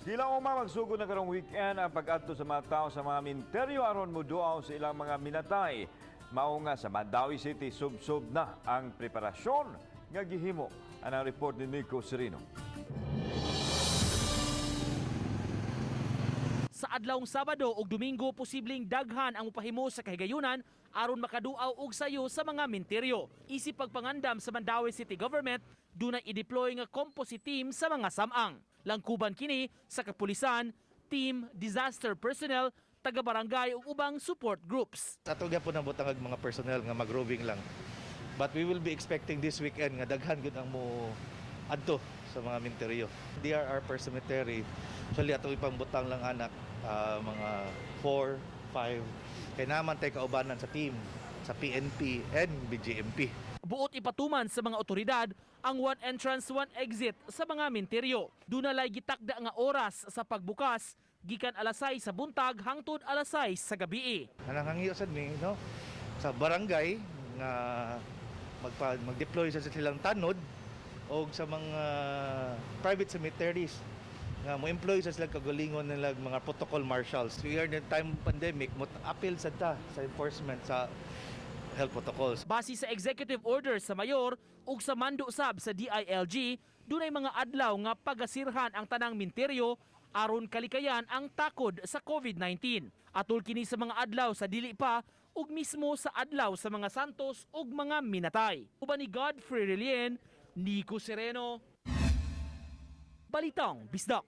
Hilaoma magsugod na karong weekend ang pag-adto sa mga tao sa mga minteryo aron moduaw sa ilang mga minatay. Mao nga sa Mandaue City, sub-sub na ang preparasyon nga gihimo. Ang report ni Nico Serino. Sa adlawng Sabado ug Domingo, posibleng daghan ang mopahimo sa kahigayunan aron makaduaw og sayo sa mga minteryo. Isip pagpangandam sa Mandaue City Government, dunay i-deploy nga composite team sa mga samang. Langkuban kini sa kapulisan, team, disaster personnel, taga-barangay ug ubang support groups. Ato gyapon ang butangag mga personnel nga mag-roving lang. But we will be expecting this weekend nga daghan gud ang mo adto sa mga minteryo. DRR per cemetery, actually ato ipangbutang lang anak mga 4, 5 kay naman tay kaubanan sa team sa PNP and BJMP. Buot ipatuman sa mga otoridad ang one entrance, one exit sa mga minteryo. Dunalay gitakda nga oras sa pagbukas gikan alas 6 sa buntag hangtod alas 6 sa gabi. Nanghangyo sad mi, no, sa barangay nga mag-deploy sa silang tanod o sa mga private cemeteries nga mo employ sa silang kagalingon nila mga protocol marshals. We are in time pandemic, mo appeal sad ta sa enforcement sa health protocols. Base sa executive order sa mayor ug sa mando sab sa DILG, dunay mga adlaw nga pagasirhan ang tanang minteryo aron kalikayan ang takod sa COVID-19. Atol kini sa mga adlaw sa dili pa ug mismo sa adlaw sa mga santos ug mga minatay. Uban ni Godfrey Relien, Nico Sereno, Balitang Bisdak.